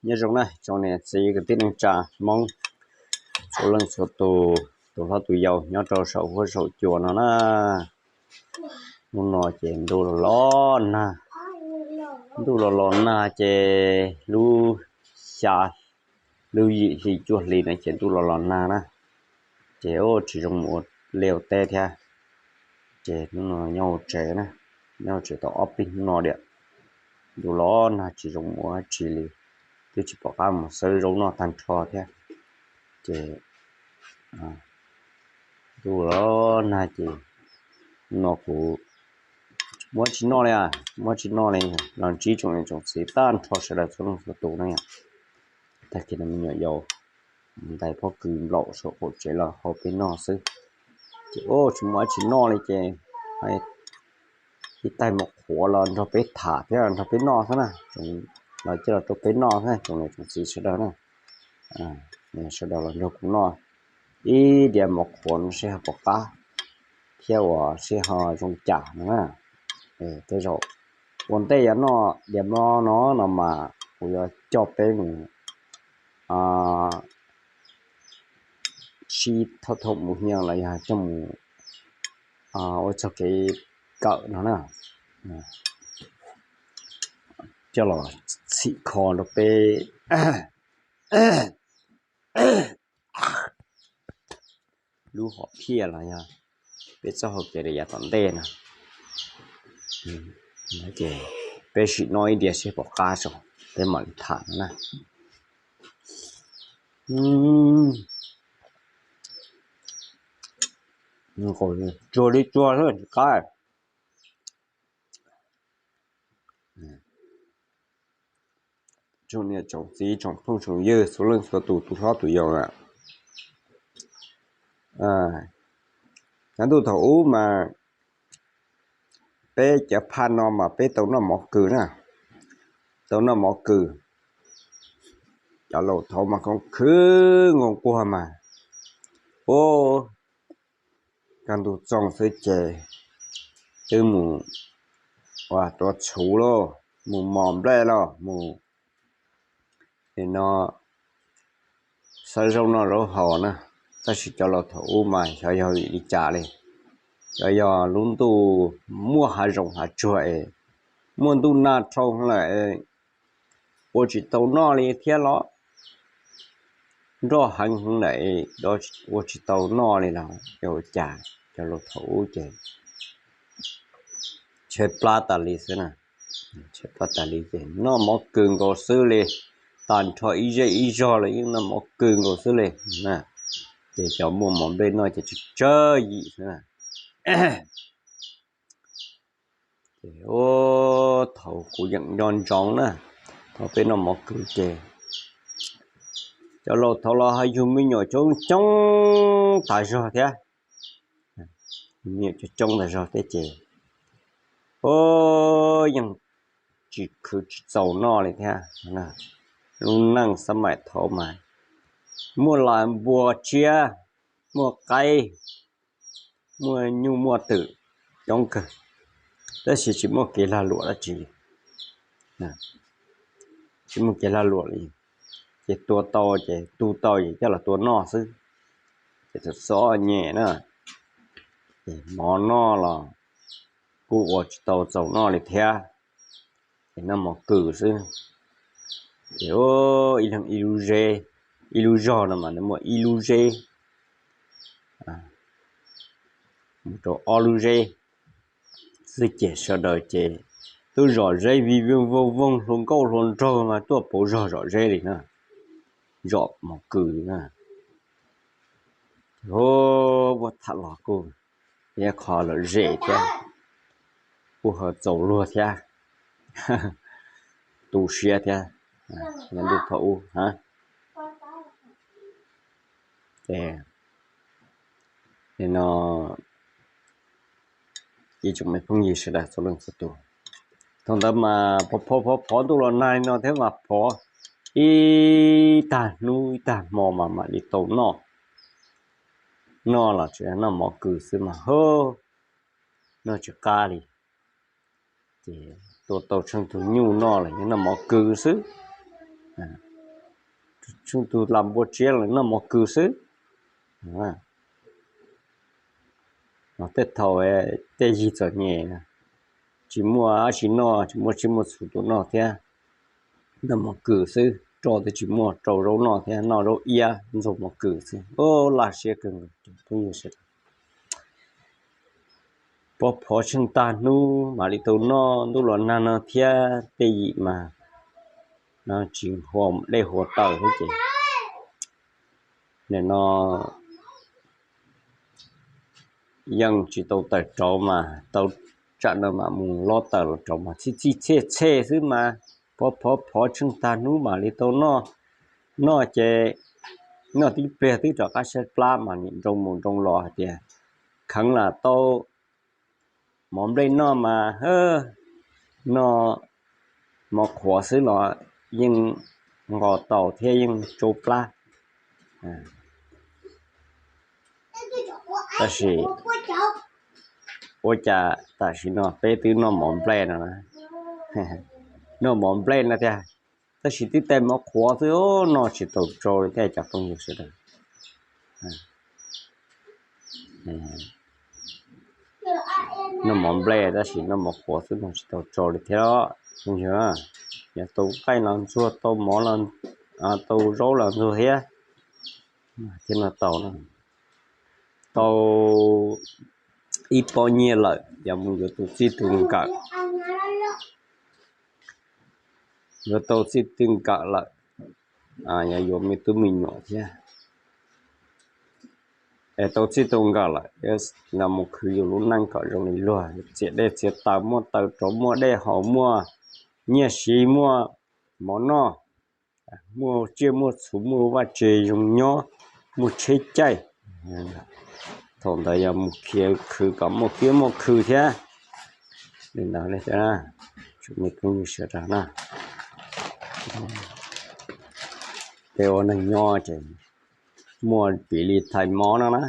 Nyob zoo na tsoom niam txiv kwv tij neej tsa Hmoob txhua leej txhua tus, tus hlob tus yau nyob rau saum huab saum cua no na. Hnub no ces ntuj los los nag, ntuj los los nag ces lub xya, lub yim hli cuaj hli no ces ntuj los los nag na, ces tsis zoo mus ua liaj ua teb thiab. Ces hnub no nyob hauv tsev na, nyob hauv tsev tau ob peb hnub no diam. Ntuj los nag tsis zoo mus ua dab tsi li, twb tsis pom qab mus xawb zaub noj tag nrho thiab. Ces ntuj los nag ces no kuv muab tsis noj li, muab tsis noj li. Los ntsib tsoom niam tsoom txiv tag nrho sawv daws txhua leej txhua tus na yom. Tag kis no me nyuam yaus ntais pob kws nplaum saum qaum tsev los hau peb noj xwb. Ces tsis muaj dab tsi noj li ces ib taig mos qhuav los nrog peb tham thiab nrog peb noj xwb na. Los coj los rau peb noj xwb tsoom niam tsoom txiv sawv daws na. Sawv daws los nrog kuv noj ib diav mos qhuav no seb ho puas qab thiab uas seb ho zoo cas no na. Tej zaum ua ntej yuav noj diav mos no no mas kuv yuav coj peb mus sib thauj thauj mus hias los yog coj mus ua txog kev kawm no na, coj los txhim kho rau peb lub hom phiaj los yog peb txoj hau kev rau yav tom ntej no. Ces peb sim noj ib diav seb puas qab tso, peb mam li tham no na. Tsuag li tsuag xwb tsis qab. Tsoom niam tsoom txiv tsoom phooj tsoom ywg txhua leej txhua tus, tus hlob tus yau na, cov ntuj thaum ub mas peb cov phaj no mas peb tau noj mov kws na, tau noj mov kws. Cov laus thaud mas khoom khwv nkoos kuag mas, ua kaj ntug txoos xwb ces twb mus ua tuav txhuv lauj, mus mos nplej lauj, mus no xawb zaub noj zaub haus na. Tab sis cov laus thaum ub mas xyov yog vim li cas li, xyov yog lub ntuj muaj hav zoov hav tsuag es muaj ntuj nag rhau lawm, ua tsis tau noj li thiab los nroj heev heev lawm, ua tsis tau noj li los yog ua cas. Cov laus thaum ub ces tshaib plab tas li xwb na, tshaib plab tas li ces noj mov kws nkaus xwb li, tag nrho ib zej ib zog los yeej noj mov kws nkaus xwb li na. Ces cov muaj mov nplej noj ces tsawg tsawg yim xwb na. Ces thaum kuv yeem nco ntsoov na, thaum peb noj mov kws ces cov laus thaud los ho yug me nyuam coob coob tas zog thiab, me nyuam coob coob tas zog thiab ces yeej tsis khwv tsis txaus noj li thiab. Lub neej xab maim thaud mas muaj las npua tshiab, muaj qaib, muaj nyuj muaj twm coob kawg, tab sis tsis muaj kev lag luam dab tsi li, tsis muaj kev lag luam li. Ces tua tau ces tu tau ces coj los tua noj xwb, ces txom txom nyem na. Ces mov noj los kuj ua tsis tau txaus noj li thiab, ces noj mov kws xwb. Ces ib leeg ib lub zeb, ib lub zog no mas nws muaj ib lub zeb mus rau ob lub zeb xwb ces sawv daws ces twb zom zeb vij vwj vooj voog hlua nkauj hlua nraug mas tuaj pauv zog zom zeb li na, zom mov kws li na. Ces muab tham los kuj ib qho lom zem thiab, kuj ho txaus luag thiab, tu siab thiab, nyob ntuj thaum ub. Ces no ib tsoom me phooj ywg sawv daws txhua leej txhua tus, thaum ntawd mas phov phov phov phov ntuj los nag li no thiab mas phov ib tag hnub ib tag hmo mas mam li tau noj. Noj los tsuas yog noj mov kws xwb mas hub, noj tsis qab li. Ces Tua tau tsheej tug nyuj noj los yeej noj mov kws xwb, tsheej tug las npua tsiab los noj mov kws xwb. Tej thaum tej yig txom nyem, tsis muaj dab tsi noj, tsis muaj tsiaj muaj txhu tua noj thiab, noj mov kws xwb, roj twb tsis muaj, rau zaub noj thiab, noj zaub iab ntxuag mov kws xwb. Laj siab kawg nkaus phooj ywg sawv daws. Pov phov tsheej tag hnub mam li tau noj, ntuj los nag no thiab tej yim mas no tsis hua dej hua taws thiab ces nim no yeej tsis tau tawm rauv mas tau tsam no mam mus lob tawm los rauv mas txhij txhij txhej txhej xwb mas. Pov phov phov tsheej tag hnub mam li tau noj, noj ces noj tib pliag twb rov qab saib plab mas nim nroo mus nroo los hais tias kheev lam tau mov nplej noj mas noj mov qhuav xwb los yeej nqos tau thiab yeej tsau plab. Tab sis ua cas tam sim no peb twb noj mov nplej no, noj mov nplej no tiag, tab sis twb tais mov qhuav xwb noj tsis tau tsau li thiab cov phooj ywg sawv daws. Noj mov nplej tab sis noj mov qhuav xwb noj tsis tau tsau li thiab os phooj ywg. Yog tau qaij los ntxuag, tau mov, tau zaub los ntxuag thiab, thiab noj tau no. Tau ib pob nyiaj lawm yog mus yuav tus txij tus nkawm, yuav tau txij tus nkawm lawm, yog yuav me tub me nyuam thiab. Es tau txij tus nkawm lawm, los mus khwv yus lub neej kom zoo li luag, txiav dej txiav taws, muaj taws rauv, muaj dej haus, muaj nyiaj siv, muaj mov noj, muaj tsiaj muaj txhu, muaj vaj tse zoo nyob, muaj tsheb caij. Thaum ntawd yog mus khiav khwv kom muaj kiab muaj khw thiab. Li ntawd li thiab, tsoom me phooj ywg sawv daws na, peb ua neeg nyob ces muaj piv li thais mov no na.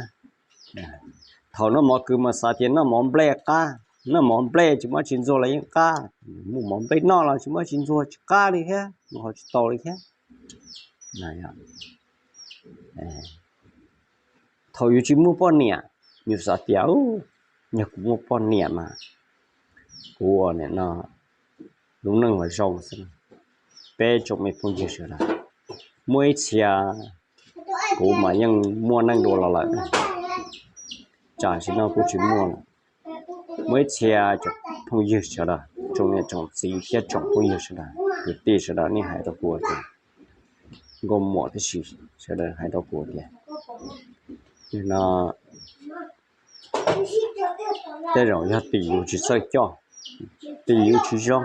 Thaum noj mov kws mas xav tias noj mov nplej qab, noj mov nplej tsis muaj tsis ntxuag los yeej qab, muaj mov nplej noj los tsis muaj tsis ntxuag tsis qab li thiab, mus hauv tsis tau li thiab. Thaum yus tsis muaj poj niam, yus xav tias yog kuv muaj poj niam mas kuv ua nim no lub neej uas zoo xwb. Peb tsoom me phooj ywg sawv daws, muaj ib txhia kuv mas yeej muaj neej dua los lawm, tam sim no kuv tsis muaj lawm. Muaj ib txhia tsoom phooj ywg sawv daws, tsoom niam tsoom txiv thiab tsoom phooj ywg sawv daws, kwv tij sawv daws nej hais rau kuv tias, nkauj muam tib si sawv daws hais rau kuv tias, no tej zaum yog tim yus tsis txawj coj, tim yus tsis zoo,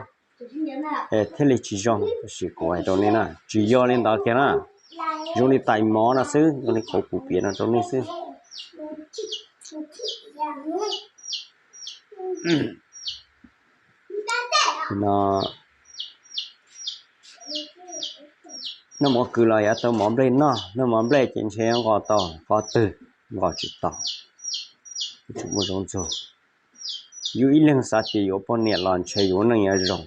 es thiaj li tsis zoo. Tab sis kuv hais rau nej na, tsis yog li ntawd kiag na, zoo li tais mov no xwb, zoo li qhov kuv piav no rau nej xwb. No noj mov kws los yuav tau mov nplej noj, noj mov nplej ces ntshe nqos tau qhov twg, nqos tsis tau, tsis muaj zoo ntxuag. Yus ib leeg xav tias yuav poj niam los ntshe yuav neej yuav zoo,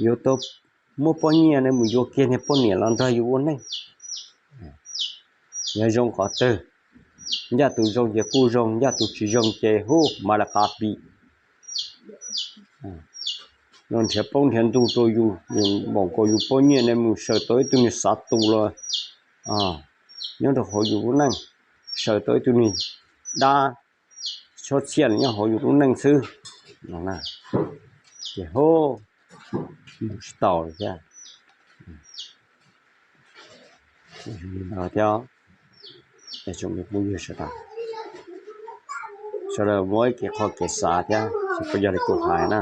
yuav tau muaj poj nyiaj ne mus yuav kiag niag poj niam los nrog yus ua neej. Yog zoo qhov twg, ncaj tus zoo ces kuj zoo, ncaj tus tsis zoo ces hu mas li qab pim. Nrhiav plaub nrhiav ntug rau yus, npaum nkaus yus poj nyiaj ne mus sawv tau ib tug niag xav tus los nyob rau hauv yus lub neej, sawv tau ib tug niag dab txhob txhiaj los nyob hauv yus lub neej xwb no na, ces hu mus tsis tau li thiab. Thiab, tsoom me phooj ywg sawv daws, sawv daws muaj ib kev qhov kev xav thiab, tsis yog li kuv hais na.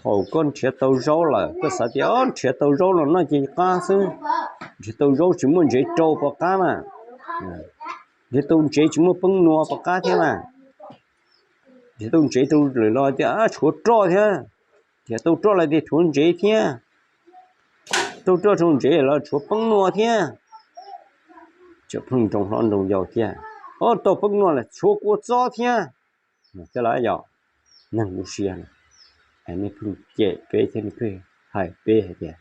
Thaum koj nrhiav tau zaub lawm koj xav tias nrhiav tau zaub los noj ces qab xwb, nrhiav tau zaub tsis muaj ntsev rau puas qab na, nrhiav tau ntsev tsis muaj peeb nua puas qab thiab na, nrhiav tau ntsev rau lawm los tias tshuav roj thiab, nrhiav tau roj los tias tshuav ntsev thiab, tau roj tshuav ntsev los tshuav peeb nua thiab, tseem pheej nroo hlob nroo yau thiab, o tau peeb nua los tshuav kua txob thiab, thiab lawm yom. Neeg lub siab no, nej pheej cem peb thiab nej pheej hais peb hais tias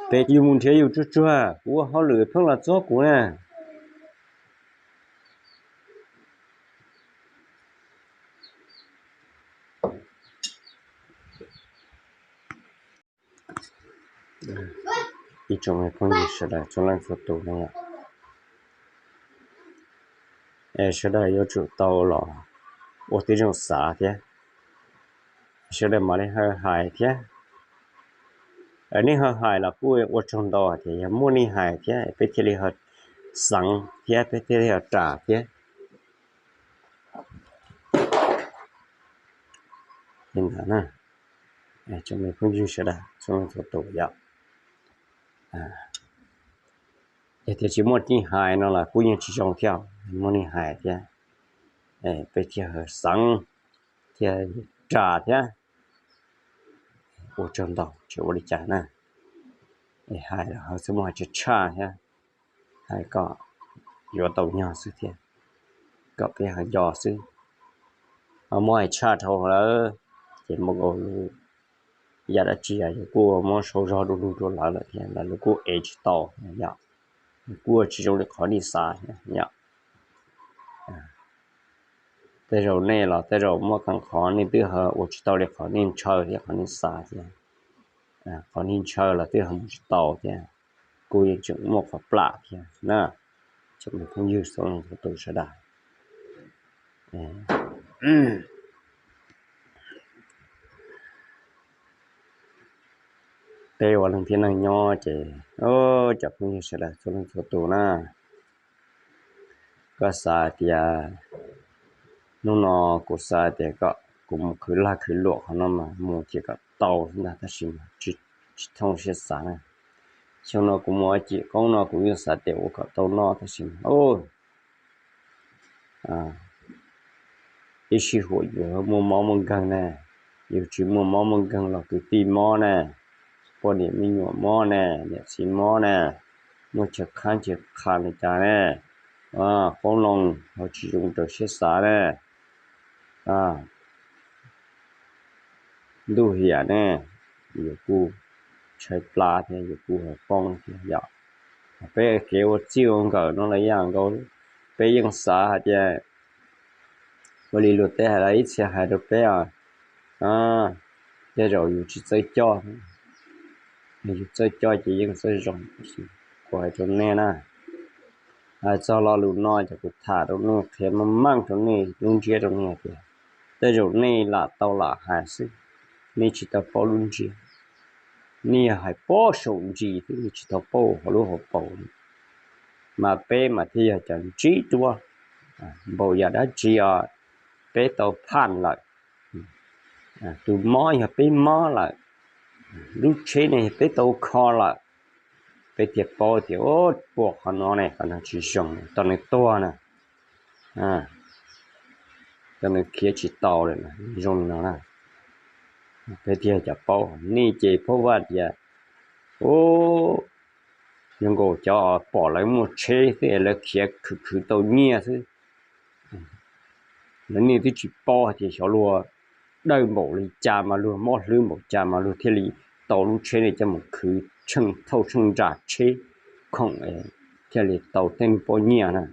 peb yug mus nrhiav yus tsuag tsuag, kuv ua hauj lwm pheej los txob kuv na. Ib tsoom phooj ywg sawv daws txhua leej txhua tus no, es sawv daws yuav tsum tau los ua tib zoo xav thiab, sawv daws mam li hais thiab. Nej ho hais los kuj ua tsaug ntau, tias yog muaj nej hais thiab peb thiaj li ho xeev thiab peb thiaj li ho ras thiab. Li ntawd, tsoom phooj ywg sawv daws txhua leej txhua tus yom, yog tias tsis muaj nej hais no los kuj yeej tsis zoo thiab, muaj nej hais thiab peb thiaj ho xeev thiab ras thiab. Ua tsaug ntau, tsis ua li cas na. Hais los ho txhob muaj hais tshaj tshaj thiab, hais kom yuav tau nyog xwb thiab, kom peb ho nco xwb. Ho muab hais tshaj dhau lawm ces muaj yam dab tsi yus kuj muab sau zog du lug rau lawv lawm thiab, lawv kuj ev tsis tau yom. Kuj tsis zoo li qhov nej xav thiab yom. Tej zaum nej los tej zaum muaj qee qhov nej twb ho ua tsis tau li qhov nej ntshaw thiab qhov nej xav thiab. Qhov nej ntshaw los twb ho mus tsis tau thiab, kuj yeej tseem muaj qhov plam thiab na. Tsoom phooj ywg txhua leej txhua tus sawv daws, peb ua leej tib neeg nyob ces, cov phooj ywg sawv daws txhua leej txhua tus na, koj xav tias, hnub no kuv xav tias kom kuv mus khwv lag khwv luam qhov no mas mus ces kom tau ntag, tab sis mas tsis thooj siab xav na. Xyoo no kuv mus ua cim qoob no kuv yeej xav tias ua kom tau noj tab sis mas ib sij huam yus muaj mob muaj nkeeg ne, yus tsis muaj mob muaj nkeeg los kwv tij mob ne, poj niam me nyuam mob ne, niam txiv mob ne, muaj chaw qhab chaw qha li cas ne, qoob loo ho tsis zoo raws siab xav ne, ntuj hiam ne, yus kuj tshaib plab thiab yus kuj ho poob thiab yom. Peb kev ua txij ua nkawm no los ib yam nkaus, peb yeej xav hais tias ua li luag tej hais los ib txhia hais rau peb os, tej zaum yus tsis txawj coj, yus txawj coj ces yeej txawj zoo. Kuv hais rau nej na, hais txog lo lus no ces kuv tham rau nej qhia meej meej rau nej lub ntsiab rau nej tias tej zaum nej lam tau lam hais xwb, nej tsis tau paub lub ntsiab. Nej yog hais pob saum ntsis xwb, nej tsis tau paub hauv lub hauv paus. Mas peb mas thiaj yog cov ntsib duab, npaum yam dab tsi os peb tau phaj lawm. Tus mob yog peb mob lawm, lub tsheb ne yog peb tau kho lawm, peb thiaj paub tias puas qhov no ne, qhov no tsis zoo, tau nws tuag na, tau nws khiav tsis tau lawm, zoo li no na. Peb thiaj cov paub, nej ces phob vaj tias, zoo nkaus cov pom lawv muaj tsheb xwb lawv khiav khwv khwv tau nyiaj xwb. Lawv nej twb tsis paub hais tias xyov luag dawb npaum li cas mas luag mob hlwb npaum cas mas luag thiaj li tau lub tsheb ne coj mus khwv tsheej thauj tsheej nra tsheb khoom thiaj li tau tej pob nyiaj na.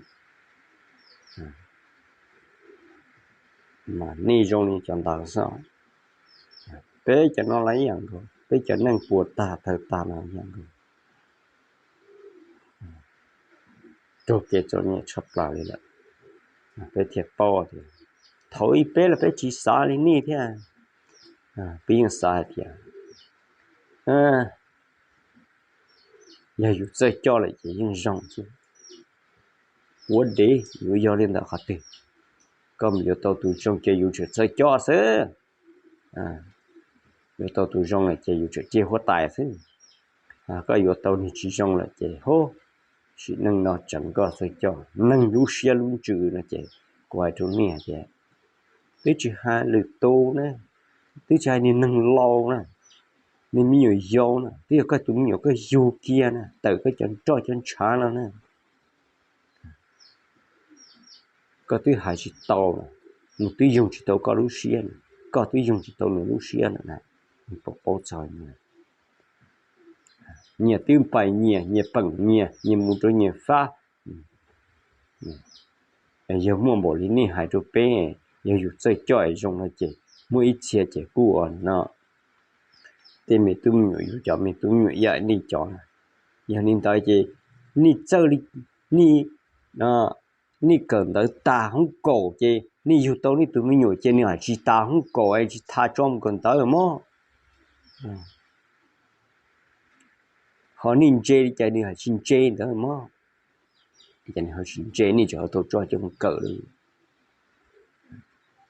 Mas nej zoo li cov ntawd xwb. Peb cov no los ib yam nkaus, peb cov neeg puas tag tawg tag no ib yam nkaus. Raug kev txom nyem tshaj plaws li lawm, peb thiaj paub tias thaum ub peb los peb tsis xav li nej thiab. Peb yeej xav hais tias yog yus txawj coj lawm ces yeej zoo xwb. Ua dev yuav yog li ntawm qhov twg, koj mus yuav tau tus zoo ces yus tseem txawj coj xwb. Yuav tau tus zoo lawm ces yus tseem ciaj huab tais xwb. Koj yuav tau neeg tsis zoo lawm ces hu, sim neej no tseem koj txawj coj. Neeg lub siab lub ntsws no ces kuv hais rau nej hais tias twb tsis hais lwm tus na, twb tsis hais niag neeg laus na, niag me nyuam yaus na, twb yog koj tus me nyuam koj yug kiag na, tawm koj cov nroj cov ntshav no na, Koj twb hais tsis tau, nws twb yoog tsis tau koj lub siab, koj twb yoog tsis tau nws lub siab lawm na. Nws puas paub txog nyias twb pais nyias, nyias peem nyias, nyias mus rau nyias fab. Yog muaj npaum li nej hais rau peb, yog yus txawj coj es zoo no ces muaj ib txhia ces kuj ua no, tej me tub me nyuam yus cov me tub me nyuam ib yam nej cov na. Yog li ntawd ces nej txawj li, nej, nej kawm ntawv tas hoob kaum ces nej yug tau nej tus me nyuam ces nws haj tsis tas hoob kaum es tsis tas tso mus kawm ntawv mog. Ho nej ntse li cas nws haj tsis ntse ntawd mog. Ces nws ho tsis ntse nej tseem tau tso coj mus kawm li.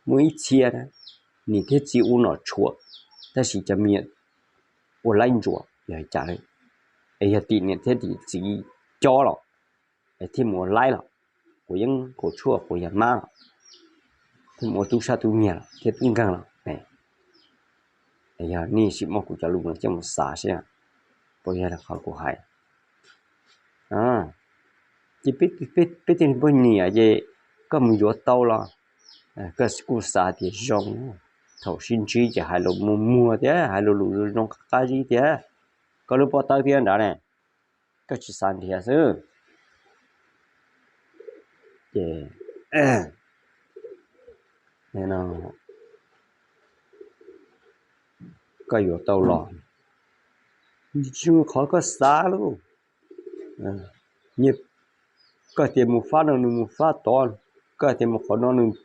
Muaj ib txhia na, niam thiab txiv ua nom tshuam, tab sis cov me nyuam ua laib ntsuav yog cas li? Es yog tim niam thiab tim txiv cob los, es thiaj mus ua laib los, quav yeeb quav tshuaj quav yas mab los, thiaj mus ua tub sab tub nyiag los thiab tub nkeeg los. Yog nej sim muab kuv cov lus no coj mus xav seb puas yog qhov kuv hais. Ces peb tej poj niam ces koj mus yuav tau los koj kuj xav tias zoo, thaum sib ntsib ces hais lus muag muag thiab hais lus lus zoo qab zib thiab, koj lub pob tawb thiab nrad ne, koj tsis xav nrhiav xwb. Ces koj yuav tau los, tsis muaj qhov koj xav lauj. Koj tias mus fab no nws mus fab tod, koj tias mus qhov no nws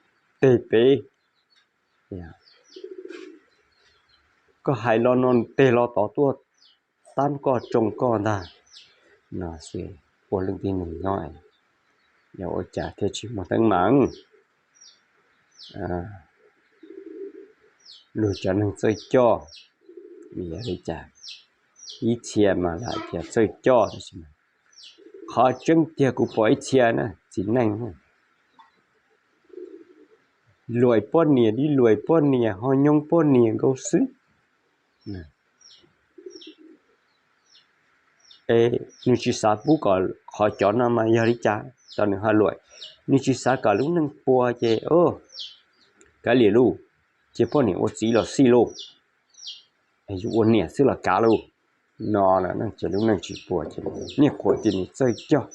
teg pem, koj hais los no nws teg los tod tuaj, tab koj tsoo koj ntag. No xwb, ua leej tib neeg nyob, yog ua cas thiaj tsis muaj teeb meem? Luag cov neeg txawj coj, yog li cas? Ib txhia mas lam tias txawj coj, qhov tseeb tiag kuv pom ib txhia na txiv neej, luam poj niam li luam poj niam ho nyob poj niam nkaus xwb. Es nws tsis xav pub kom qhov cov no mas yog li cas tau nws ho luam, nws tsis xav kom lub neej puas ces kav liam lauj, ces poj niam ua txiv los xij lauj, yus ua niam xwb los kav lauj. No lawm ces lub neej tsis puas ces nej qhuas tias nws txawj coj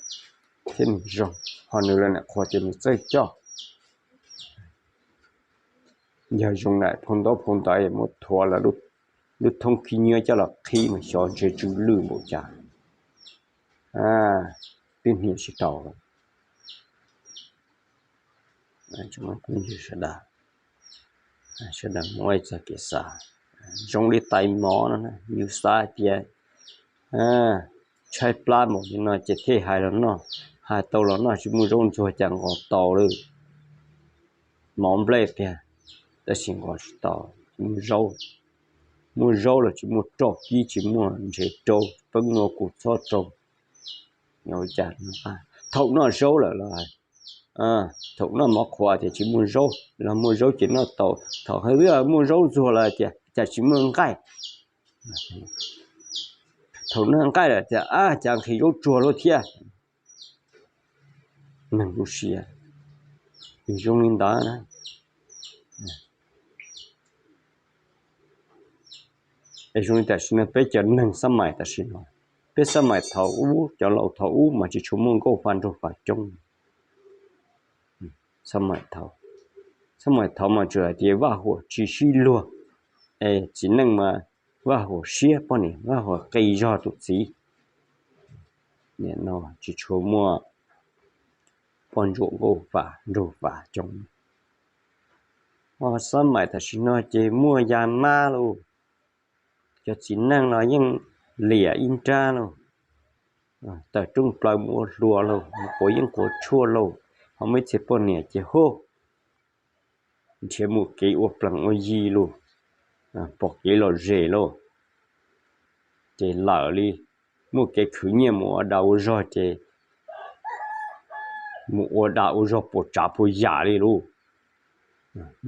thiab nws zoo, ho nws los nim qhuas tias nws txawj coj. Yog zoo na phau ntaub phau ntawv muab thuav lawv lub thoob khib nyiab coj los qhib mas xyov ntshe tsw lwj npaum cas, twb hnia tsis tau. Sawv daws muab txog kev xav zoo li tais mov no, yus xav hais tias tshaib plab npaum li no ces thiaj hais los noj, hais tau los noj tsis muaj zaub ntxuag cas nqos tau li. Mov nplej tiag, tab sis nqos tsis tau, tsis muaj zaub. Muaj zaub los tsis muaj roj kib, tsis muaj ntshe rau, peeb nua kuv txhob rau. Ua cas thaum noj zaub lawm los, thaum noj mov qhuav tias tsis muaj zaub, los muaj zaub ces noj tau, thaum hais tias muaj zaub ntxuag lawm tias cas tsis muaj nqaij. Thaum noj nqaij lawm tias ab cas nqhis zaub tsuag luaj thiab. Neeg lub siab zoo li ntawd na. Es zoo li tam sim no peb cov neeg xab mais tam sim no, peb xab mais thaum ub, cov laus thaum ub mas tsis tshua muaj nkauj fa nraug fa coob. Xab mais thaud, xab mais thaud mas tsuas hais tias vaj huam tsis sib luag, es txiv neej mas vaj huam siab poj niam, vaj huam qis zog tus txiv. Nim no tsis tshua muaj poj ntsuam nkauj fa nraug fa coob. Xab mais tam sim no ces muaj yas mab lauj, cov txiv neej no yeej liam ib nrab lauj, tawm rooj plaws mus ua hluas lauj, mus quav yeeb quav tshuaj lauj, ho muaj ib txhia poj niam ces hu nrhiav mus kev ua plees ua yi lauj, pom kev lom zem lauj, ces lawm li, muaj kev khwv nyiaj mus ua dag ua zog ces mus ua dag ua zog puas tsav puas yam li lauj.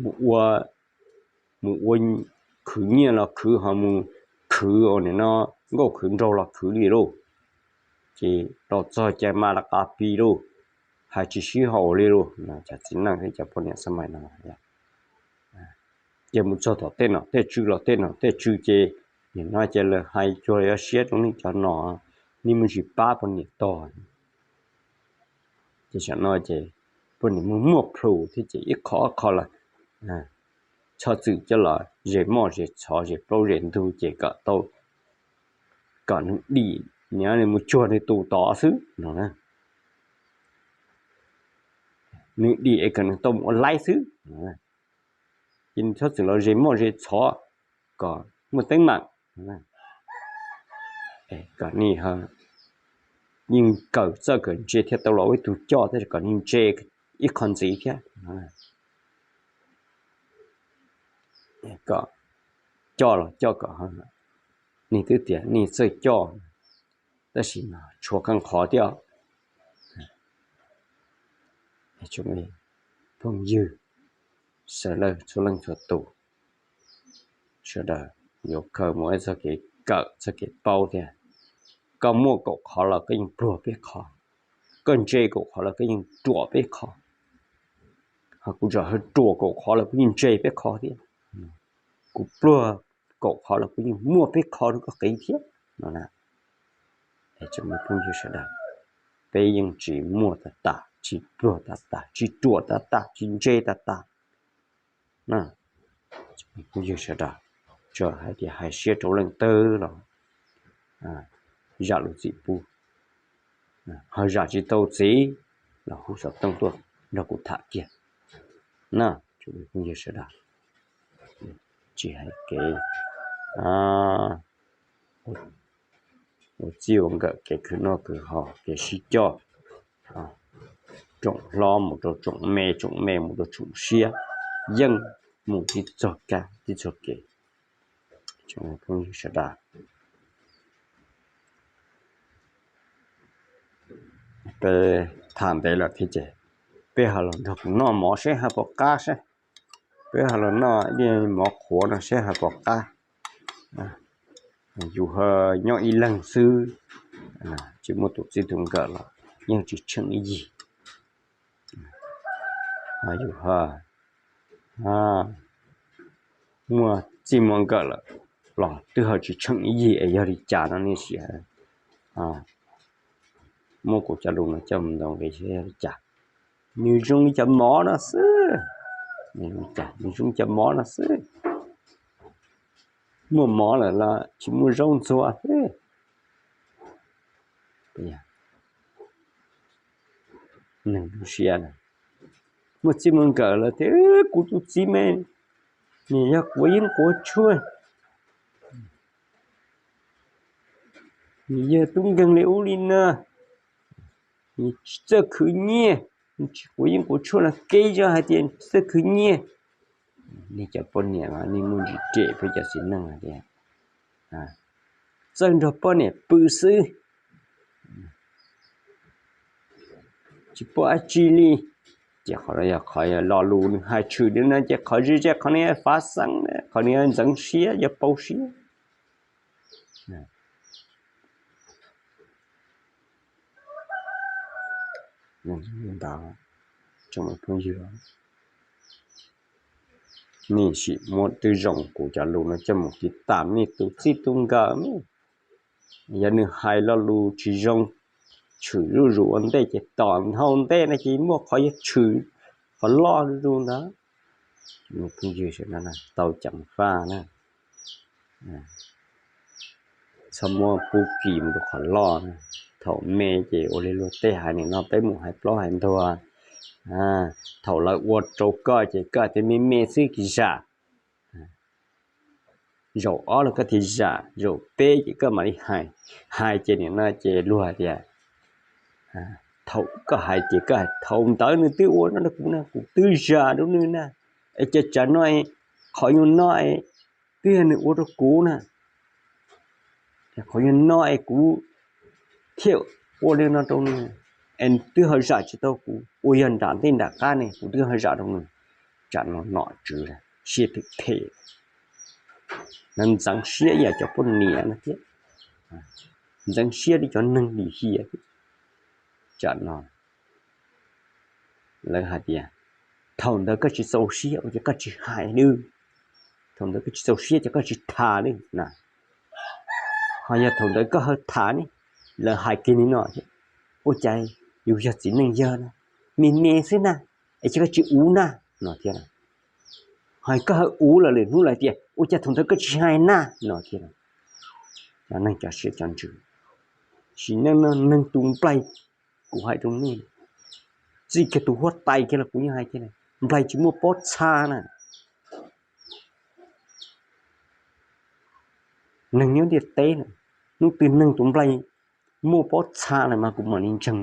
Mus ua, mus ua khwv nyiaj los khwv, ho mus khwv ua nim no nkauj khwv nraug los khwv li lauj. Ces los txog ces mas lawv qab pib lauj, hais tsis sib haum li lus no, cov txiv neej thiab cov poj niam xab mais no. Ces mus txog tom tej nom tej tswv los tej nom tej tswv ces nim no ces lawv hais cuag yuav siab rau nej cov nom, nej muaj tsis pab poj niam tog. Ces tam no ces poj niam muaj muaj plhus thiab ces ib qho qho los txhob txwm coj los zes moj zes txhov zes plaub zes ntug ces kom tau, kom nws dim, nws mus cuag nws tus tod xwb no. Nws dim es kom nws tau mus ua laib xwb. Ces nws txhob txwm los zes moj zes txhov kom muaj teeb meem. Kom nej yeej kawm txawj kawm ntse thiaj tau los ua ib tug coj thiab kom nej ntse ib qho ntxiv thiab. Kom coj los coj kom, nej twb tias nej txawj coj, tab sis mas tshuav qee qhov thiab. Phooj ywg sawv daws txhua leej txhua tus, sawv daws yuav kawm mus ib txoj kev kawm txoj kev paub thiab. Koj muaj kaum qhov los koj yeej pluag peb qhov, koj ntse kaum qhov los koj yeej ruam peb qhov. Ho kuv tseem ruam kaum qhov los kuv yeej ntse peb qhov thiab. Kuv pluag kaum qhov los kuv yeej muaj peb qhov rau koj qiv thiab no na. Tsoom phooj ywg sawv daws, peb yeej tsis muaj tas tas, tsis pluag tas tas, tsis ruam tas tas, tsis ntse tas tas. Phooj ywg sawv daws, txawm hais tias hais siab rau leej twg los zam lub txim pub, ho zam tsis tau txiv los hu xov tooj tuaj nrog kuv tham kiag na. Phooj ywg sawv daws, tsis hais kev ua txij ua nkawm, kev khwv noj khwv haus, kev sib coj, tsoom hlob mus rau tsoom me, tsoom me mus rau tsoom siab, yeej mus tib txoj kab tib txoj kev. Phooj ywg sawv daws, peb tham ntev lawm thiab ces peb ho los nrog kuv noj mov seb ho puas qab seb. Peb ho los noj ib mov qhuav no seb ho puas qab. Yus ho nyob ib leeg xwb, tsis muaj tus txij tus nkawm los yeej tsis tsheej ib yig. Yus ho muaj txij muaj nkawm lawm los twb ho tsis tsheej ib yig es yog li cas no nej sim muab kuv cov lus no coj mus ntaus nqi seb yog li cas. Nws zoo li cov mov no xwb. Nws zoo li cov mov no xwb. Muaj mov lawm los tsis muaj zaub ntxuag xwb. Neeg lub siab na, muaj txij muaj nkawm lawm tias kuv tus txiv me, nws yog quav yeeb quav tshuaj, nws yog tub nkeeg li ub li no, nws tsis txawj khwv nyiaj, nws tsis quav yeeb quav tshuaj los kev zog hais tias tsis txawj khwv nyiaj. Nej cov poj niam mas nej muaj ntsis riam peb cov txiv neej hais tias txawj nrog poj niam pw xwb, tsis pom dab tsi li. Ces qhov no yog qhov lo lus nws hais tshwm li no ces qhov ze ze qhov no yog fav xeeb, qhov no yog ntxeev siab, yog pauv siab. Ntawd, tsoom phooj ywg, nej sim muab twb zoo kuv cov lus no coj mus tiv tam nej tus txij tus nkawm ne. Yog nws hais lo lus tsis zoo, tshwm zuj zus ua ntej ces tom nthaus ntej no ces muaj qhov yuav tshwm, qhov loj zuj zus ntawd. Phooj ywg sawv daws tau ceev faj na, txhob muab pub kis mus rau qhov loj na. Thaum me ces ua li luag tej hais nim no peb mus hais plaub hais ntug, thaum lawv ua rau koj ces koj tias me me xwb kis zam. Zaum ob los koj thiaj zam, zaum peb ces koj mam li hais. Hais ces nim no ces luag hais tias, thaum koj hais ces koj hais thaum ntawd nws twb ua no rau kuv na, kuv twb zam rau nws na. Es ces tsam no qhov nyuag no twb yog nws ua rau kuv na. Qhov nyuag no es kuv thiaj ua li no rau nws, es twb ho zam tsis tau kuv, ua yog nram ntej nram qab ne kuv twb ho zam rau nws. Tsam no nom tswv siab phem phem, ntxeev siab ib yam cov poj niam no thiab, ntxeev siab li cov neeg lim hiam thiab. Tsam no Lawv hais tias, thaum ntawd koj tsis txaus siab ua cas koj tsis hais li, thaum ntawd koj tsis txaus siab ces koj tsis tham li na. Ho yog thaum ntawd koj ho tham ne, lawv hais kiag li no, ua cas yus yog txiv neej yawg na, me me xwb na, es cas koj tsis uv na, no thiab. Ho koj ho uv los lwm hnub lawv tias ua cas thaum ntawd koj tsis hais na, no thiab. Cov neeg cov siab cov ntsws, sim neej no neeg tus nplaig, kuv hais rau nej, txij kiag tus huab tais kiag los kuv yeej hais tias nplaig tsis muaj pob txha na. Neeg nyob ntiaj teb na, hnub twg neeg tus nplaig muaj pob txha lawm mas kuv mam li ntseeg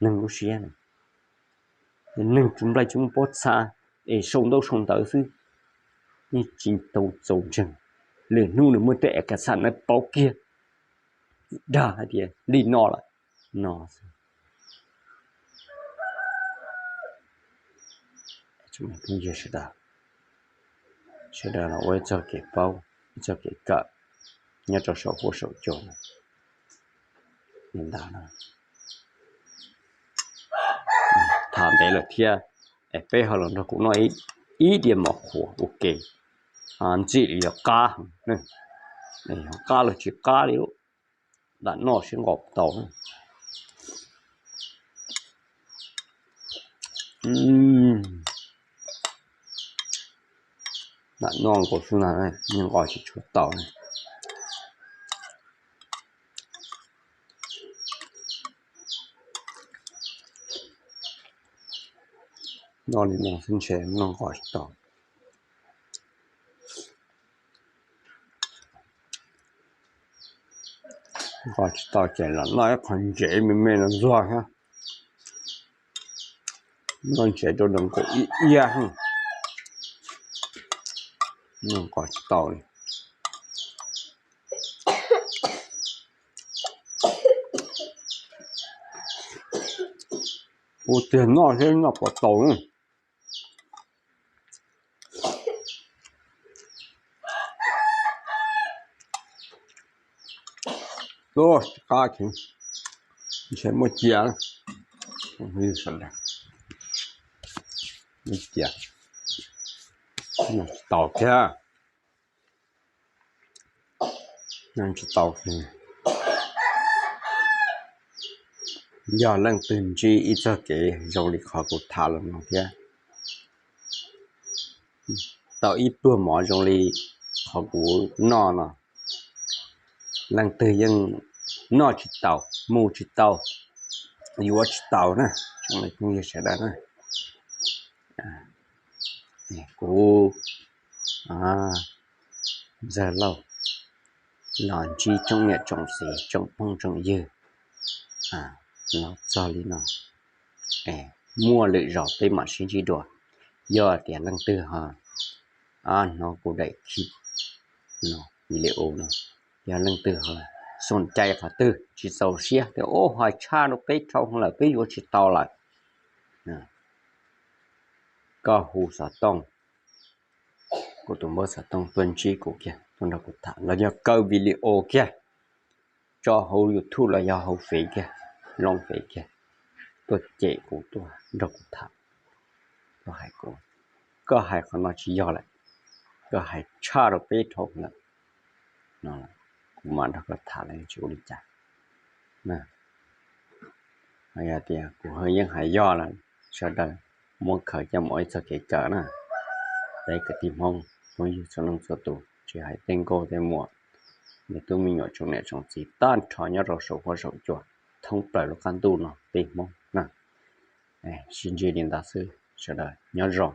neeg lub siab na. Neeg tus nplaig tsis muaj pob txha es sau ntaub sau ntawv xwb, yeej tsis tau txaus ntseeg. Lwm hnub nws muaj tej ev kas xam na pauv kiag dag hais tias li no lawm no xwb. Sawv daws, sawv daws los ua ib txoj kev paub, ib txoj kev kawm nyob rau saum huab saum cua li ntawd. Tham ntev lawm thiab, es peb ho los nrog kuv noj ib diav mov qhuav ua ke, ntxim li yog qab, qab los tsis qab li, lam noj sib nqaus tau. Lam noj nkaus xwb na, noj nqos tsis tshua tau. Noj li no xwb ntshe noj nqos tsis tau. Nqos tsis tau ces los noj ib qho ntsev me me no ntxuag thiab. Noj ntsev rau nws nkaus ib iab, noj nqos tsis tau li. Ua tiag noj thiab noj puas tau. Tsis qab, ntshe muaj cia, muaj cia, tsis tau thiab. Tsis tau. Yog leej twg ntsib ib txoj kev zoo li qhov kuv tham los no thiab, tau ib pluag mov zoo li qhov kuv noj no, leej twg yeej noj tsis tau, mus tsis tau, yuav tsis tau na, tsoom phooj ywg sawv daws na. Kuv Ntxawg Lauj los ntsib tsoom niam tsoom txiv tsoom phooj tsoom ywg los txog li no, muaj lwm zaus peb mam sib ntsib dua. Yog tias leej twg ho hnov kuv daim clip no, video no, yog leej twg ho xoom cai qhov twg tsis txaus siab tias ub hais tshaj rau peb dhau lawm peb yuav tsis tau lawm, koj hu xov tooj, kuv tus npawb xov tooj tuaj ntsib kuv kiag, tuaj nrog kuv tham los yog kaw video kiag tso hauv YouTube los yog hauv Fev kiag, loo Fev kiag, tuaj cem kuv, tuaj nrog kuv tham, tuaj hais kuv, koj hais qhov no tsis yog lawm, koj hais tshaj rau peb dhau lawm no, kuv mam nrog koj tham los tsis ua li cas. Yog tias kuv yeej hais yog lawm, sawv daws muab khaws coj mus ua ib txoj kev kawm na. Peb kwv tij Hmoob phooj ywg txhua leej txhua tus, tsis hais tej nkauj tej muam, me tub me nyuam tsoom niam tsoom txiv tag nrho nyob rau saum huab saum cua thoob plaws lub qab ntuj no peb Hmoob na. Sib ntsib li ntawd xwb, sawv daws nyob zoo.